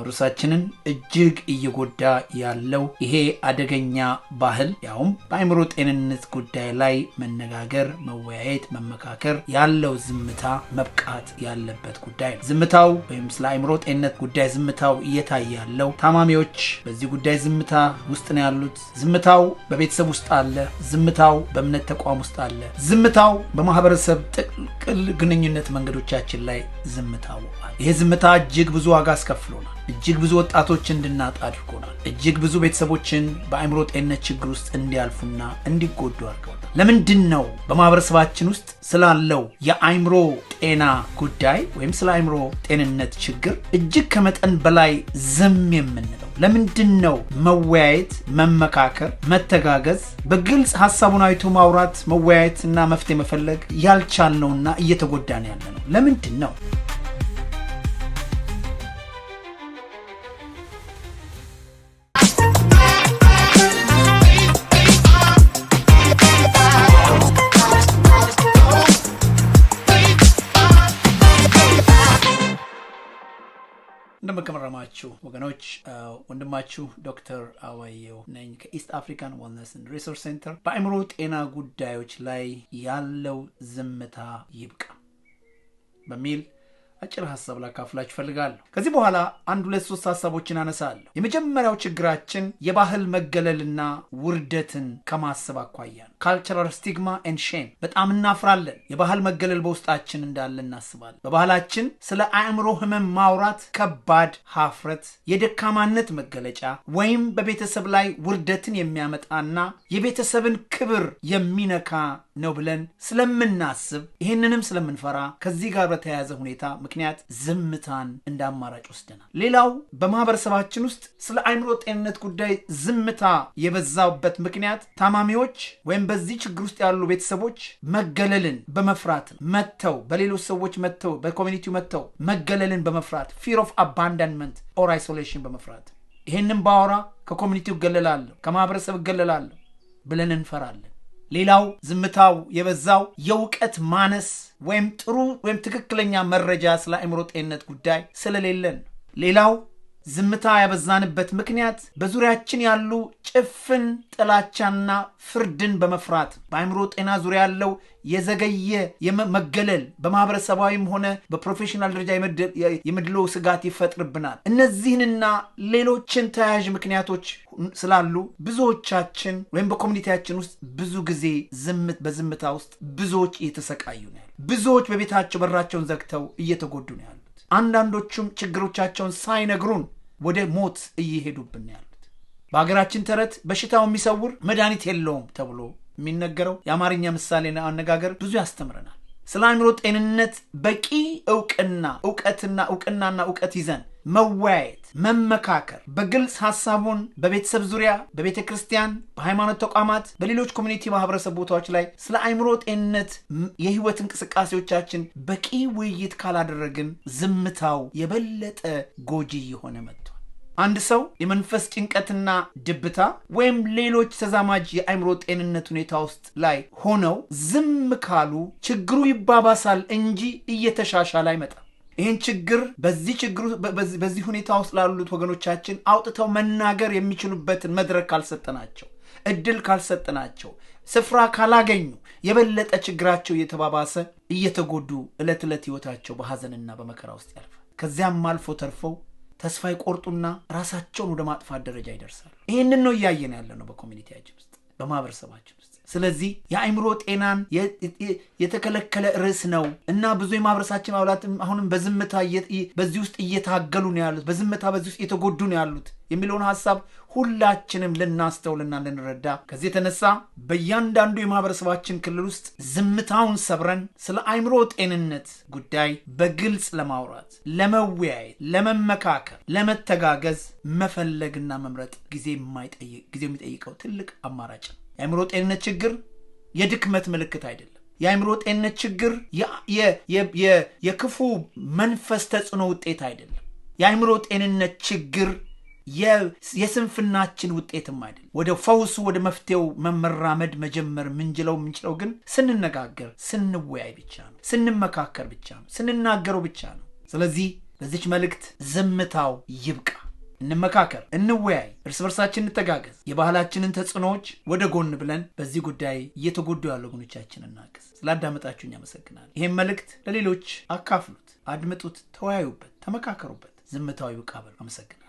ማህበረሰባችንን እጅግ እየጎዳ ያለው ይሄ አደገኛ ባህል ያውም በአእምሮ ጤንነት ጉዳይ ላይ መነጋገር፣ መወያየት፣ መመካከር ያለው ዝምታ መብቃት ያለበት ጉዳይ ነው። ዝምታው ወይም ስለ አእምሮ ጤንነት ጉዳይ ዝምታው እየታየ ያለው ታማሚዎች በዚህ ጉዳይ ዝምታ ውስጥ ነው ያሉት። ዝምታው በቤተሰብ ውስጥ አለ። ዝምታው በእምነት ተቋም ውስጥ አለ። ዝምታው በማህበረሰብ ጥቅል ግንኙነት መንገዶቻችን ላይ ዝምታው አለ። ይሄ ዝምታ እጅግ ብዙ ዋጋ አስከፍሎናል። እጅግ ብዙ ወጣቶች እንድናጣ አድርጎናል። እጅግ ብዙ ቤተሰቦችን በአእምሮ ጤንነት ችግር ውስጥ እንዲያልፉና እንዲጎዱ አድርገውታል። ለምንድን ነው በማህበረሰባችን ውስጥ ስላለው የአእምሮ ጤና ጉዳይ ወይም ስለ አእምሮ ጤንነት ችግር እጅግ ከመጠን በላይ ዝም የምንለው? ለምንድን ነው መወያየት፣ መመካከር፣ መተጋገዝ፣ በግልጽ ሀሳቡን አይቶ ማውራት፣ መወያየት እና መፍትሄ መፈለግ ያልቻልነውና እየተጎዳን ያለ ነው? ለምንድን ነው? እንደምን ከረማችሁ ወገኖች፣ ወንድማችሁ ዶክተር አበባየሁ ነኝ ከ East African Wellness and Resource Center። በአእምሮ ጤና ጉዳዮች ላይ ያለው ዝምታ ይብቃ በሚል አጭር ሀሳብ ላካፍላችሁ እፈልጋለሁ። ከዚህ በኋላ አንድ፣ ሁለት፣ ሶስት ሀሳቦችን አነሳለሁ። የመጀመሪያው ችግራችን የባህል መገለልና ውርደትን ከማሰብ አኳያ ነው። Cultural stigma and shame። በጣም እናፍራለን። የባህል መገለል በውስጣችን እንዳለ እናስባለን። በባህላችን ስለ አእምሮ ህመም ማውራት ከባድ ሀፍረት፣ የደካማነት መገለጫ ወይም በቤተሰብ ላይ ውርደትን የሚያመጣና የቤተሰብን ክብር የሚነካ ነው ብለን ስለምናስብ፣ ይህንንም ስለምንፈራ፣ ከዚህ ጋር በተያያዘ ሁኔታ ምክንያት ዝምታን እንደ አማራጭ ወስደናል። ሌላው በማህበረሰባችን ውስጥ ስለ አእምሮ ጤንነት ጉዳይ ዝምታ የበዛበት ምክንያት ታማሚዎች ወይም በዚህ ችግር ውስጥ ያሉ ቤተሰቦች መገለልን በመፍራት ነው። መጥተው በሌሎች ሰዎች መጥተው በ community ው መጥተው መገለልን በመፍራት፣ fear of abandonment or isolation በመፍራት፣ ይህንን ባወራ ከ community ው እገለላለሁ፣ ከማህበረሰብ እገለላለሁ ብለን እንፈራለን። ሌላው ዝምታው የበዛው የእውቀት ማነስ ወይም ጥሩ ወይም ትክክለኛ መረጃ ስለ አእምሮ ጤንነት ጉዳይ ስለሌለን ነው። ሌላው ዝምታ ያበዛንበት ምክንያት በዙሪያችን ያሉ ጭፍን ጥላቻና ፍርድን በመፍራት፣ በአእምሮ ጤና ዙሪያ ያለው የዘገየ መገለል በማህበረሰባዊም ሆነ በ professional ደረጃ የመድሎ ስጋት ይፈጥርብናል። እነዚህንና ሌሎችን ተያያዥ ምክንያቶች ስላሉ ብዙዎቻችን ወይም በ community ያችን ውስጥ ብዙ ጊዜ በዝምታ ውስጥ ብዙዎች እየተሰቃዩ ነው ያሉት። ብዙዎች በቤታቸው በራቸውን ዘግተው እየተጎዱ ነው ያሉት። አንዳንዶቹም ችግሮቻቸውን ሳይነግሩን ወደ ሞት እየሄዱብን ያሉት። በሀገራችን ተረት በሽታው የሚሰውር መድኃኒት የለውም ተብሎ የሚነገረው የአማርኛ ምሳሌና አነጋገር ብዙ ያስተምረናል። ስለ አእምሮ ጤንነት በቂ እውቅና እውቀትና እውቅናና እውቀት ይዘን መወያየት፣ መመካከር፣ በግልጽ ሀሳቡን በቤተሰብ ዙሪያ፣ በቤተ ክርስቲያን፣ በሃይማኖት ተቋማት፣ በሌሎች community ማህበረሰብ ቦታዎች ላይ ስለ አእምሮ ጤንነት የህይወት እንቅስቃሴዎቻችን በቂ ውይይት ካላደረግን ዝምታው የበለጠ ጎጂ እየሆነ መጥቷል። አንድ ሰው የመንፈስ ጭንቀትና ድብታ ወይም ሌሎች ተዛማጅ የአእምሮ ጤንነት ሁኔታ ውስጥ ላይ ሆነው ዝም ካሉ ችግሩ ይባባሳል እንጂ እየተሻሻለ አይመጣም። ይህን ችግር በዚህ ሁኔታ ውስጥ ላሉት ወገኖቻችን አውጥተው መናገር የሚችሉበትን መድረክ ካልሰጠናቸው፣ እድል ካልሰጠናቸው፣ ስፍራ ካላገኙ የበለጠ ችግራቸው እየተባባሰ እየተጎዱ ዕለት ዕለት ህይወታቸው በሐዘንና በመከራ ውስጥ ያልፋል። ከዚያም አልፎ ተርፈው ተስፋ ይቆርጡና ራሳቸውን ወደ ማጥፋት ደረጃ ይደርሳሉ። ይህንን ነው እያየን ያለ ነው በ community ያችን ውስጥ፣ በማህበረሰባችን ውስጥ። ስለዚህ የአእምሮ ጤናን የተከለከለ ርዕስ ነው እና ብዙ የማህበረሰባችን አባላት አሁንም በዝምታ በዚህ ውስጥ እየታገሉ ነው ያሉት፣ በዝምታ በዚህ ውስጥ እየተጎዱ ነው ያሉት የሚለውን ሀሳብ ሁላችንም ልናስተውልና ልንረዳ፣ ከዚህ የተነሳ በእያንዳንዱ የማህበረሰባችን ክልል ውስጥ ዝምታውን ሰብረን ስለ አእምሮ ጤንነት ጉዳይ በግልጽ ለማውራት፣ ለመወያየት፣ ለመመካከር፣ ለመተጋገዝ መፈለግና መምረጥ ጊዜ የሚጠይቀው ትልቅ አማራጭ ነው። የአእምሮ ጤንነት ችግር የድክመት ምልክት አይደለም። የአእምሮ ጤንነት ችግር የክፉ መንፈስ ተጽዕኖ ውጤት አይደለም። የአእምሮ ጤንነት ችግር የስንፍናችን ውጤትም አይደለም። ወደ ፈውሱ ወደ መፍትሄው መመራመድ መጀመር ምንችለው ግን ስንነጋገር፣ ስንወያይ ብቻ ነው። ስንመካከር ብቻ ነው። ስንናገረው ብቻ ነው። ስለዚህ በዚች መልእክት ዝምታው ይብቃ። እንመካከር፣ እንወያይ፣ እርስ በርሳችን እንተጋገዝ። የባህላችንን ተጽዕኖዎች ወደ ጎን ብለን በዚህ ጉዳይ እየተጎዱ ያሉ ወገኖቻችን እናግዝ። ስላዳመጣችሁኝ አመሰግናለሁ። ይህም መልእክት ለሌሎች አካፍሉት፣ አድምጡት፣ ተወያዩበት፣ ተመካከሩበት። ዝምታው ይብቃ በሉ። አመሰግናለሁ።